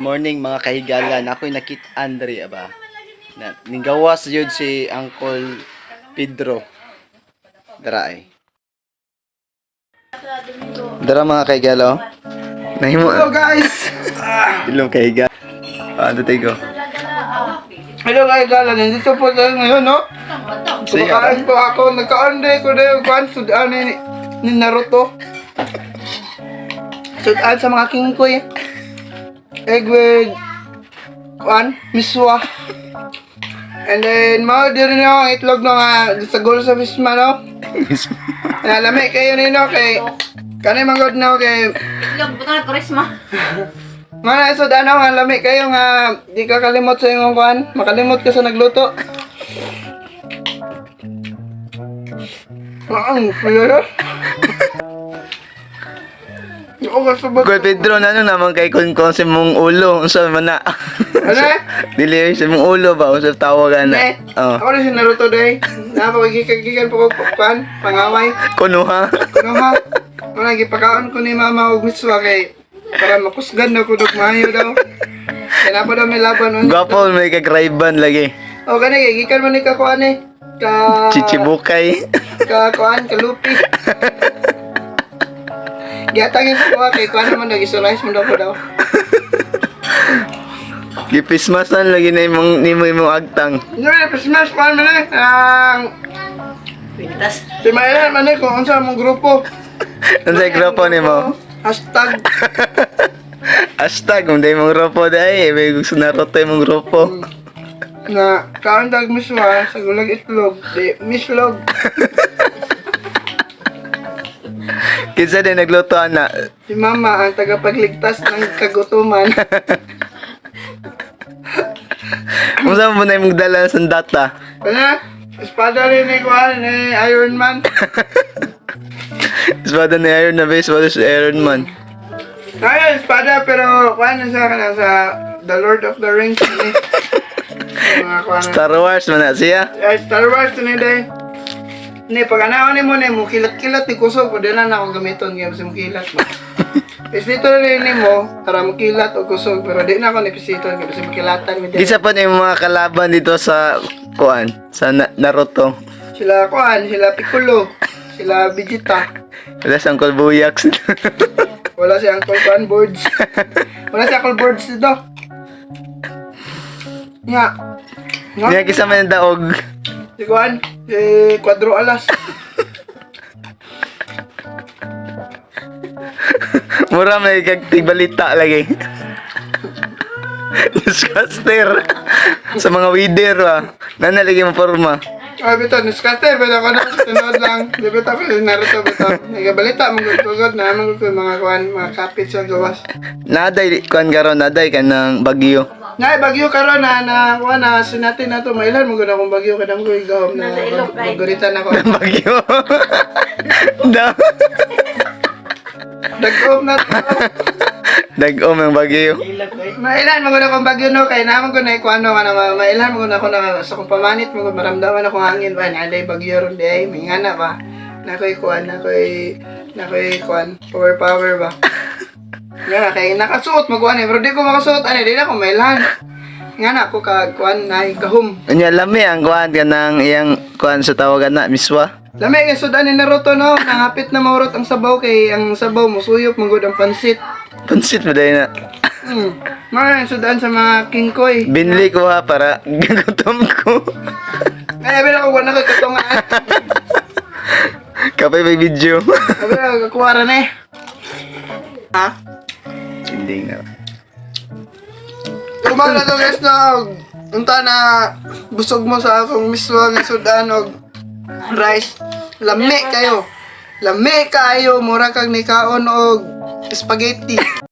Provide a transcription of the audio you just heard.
Morning, mga kahigala, na ako'y nakit Andre aba. Na nigawas yun si Uncle Pedro. Dara ay. Dara, mga kahigala, oh. Nahimo. Hello, guys! Ilong kahigala. Paano tayo? Hello guys, gala. Nandito po tayo ngayon, no? Sige. Kumakain po ako. Nagka-onde ko na yung kwan. Sudan ni Naruto. Sudan sa mga kingkoy. Egg with kwan, miswa. And then, mao din rin ang itlog no nga sa goal sa misma, no? Nalami kayo nino kay kanay manggod no kay Itlog, buto na Charisma. Nga na sudan no nga lami kayo nga di ka kalimot sa imong kwan, makalimot ka sa nagluto. Ang kuya. Ako kasabot. Uncle Pedro, ano naman kay kon sa mong ulo? Unsa man na? Ano? Dili sa mong ulo ba? Unsa tawagan na? Ne. Oh. Ako rin si Naruto day. Napagigikan po ko kwan, pangaway. Kunuha. Ano ha? Wala gipakaon ko ni mama og miswa kay para makusgan na ko dog maayo daw. Kaya na pa daw may laban on. Gwapo may kagraiban lagi. O kani kay gikan man ni ka kuan eh. Ka Chichibukay. Ka kuan ka lupi. Gihatagin ko kuha kay kuan naman nag-isolize mo daw ko daw. Gipismasan lagi na imong nimo imong agtang. No, Christmas kuan man eh. Ang Pintas. si Mayla man eh kung unsa among grupo. Unsay grupo nimo? Hashtag Hashtag kung di mong grupo dai, may gusto na roto imong grupo. Na kaon dag miswa sa gulag itlog di mislog. Kinsa din nagluto ana? Si mama ang tagapagligtas ng kagutuman. Unsa mo na imong dala sa data? Ano? Espada rin ni Kuan ni Iron Man. Espada ni Iron na ba? Espada si Iron Man. Ay, espada pero kuan na siya kana sa The Lord of the Rings ni. Mga kuan. Star Wars man na siya. Ay, Star Wars ni day. Ni pag anaon ni mo ni mo kilat-kilat ni kusog pwede na na ako gamiton kaya sa mukilat ba. Pisito na rin nimo para mukilat o kusog pero di na ako ni pisiton kaya sa mukilatan mi Kinsa pa ni imong mga kalaban dito sa kuan sa Naruto? Sila kuan, sila Piccolo, sila Vegeta. Wala sa Uncle Buyax. Wala si Uncle Kuan Boards. Wala si Uncle Boards dito. Nga. Nga. Niya kisa man ang daog. Si Kuan, si Cuadro Alas. Mura may kagtigbalita lagi. Newscaster. Sa mga weather ba. Nanalagi mo forma. Ay, bitaw, newscaster, bitaw ko na, tinood lang. Di bitaw ko, Naruto, bitaw. Nagabalita, magugugod na, magugugod mga kuan, mga kapit sa gawas. Naday kuan karon, naday kanang bagyo. Nay, bagyo karon na, na, kuan na, sinatin na to, mailan, magugod akong bagyo, kadam ko igahom na, Nasa ilog, right? magurita na ko. Bagyo. Da. Dag-om na to. Dag-om ang bagyo. Mailan, magugod akong bagyo, no, kaya naman ko na ikuano ka na, mailan, magugod ako na, sa kong pamanit, magugod maramdaman akong hangin ba, naday bagyo ron, di ay, may nga na ba. Nakoy kuan, nakoy, nakoy kuan, power power ba. Nga kay nakasuot magkuan eh, pero di ko makasuot ani, di na ako mailan. Nga na ako ka kuan na gahom. Unya lami ang kuan kanang iyang kuan sa tawagan na miswa. Lami kay sudan ni Naruto no, nangapit na mahurot ang sabaw kay ang sabaw musuyop magud ang pansit. Pansit ba dahil na? Mga sudan sa mga kingkoy. Binli ko ha para gagutom ko. Ay, abi na ko wala ko katungan. Kapay may video. Abi na ko kakuha ra na eh. Ha? Hindi na. Kumala to guys no. Unta na busog mo sa akong miswa nga sudan og rice. Lami kayo. Lami kayo mura kag nikaon og spaghetti.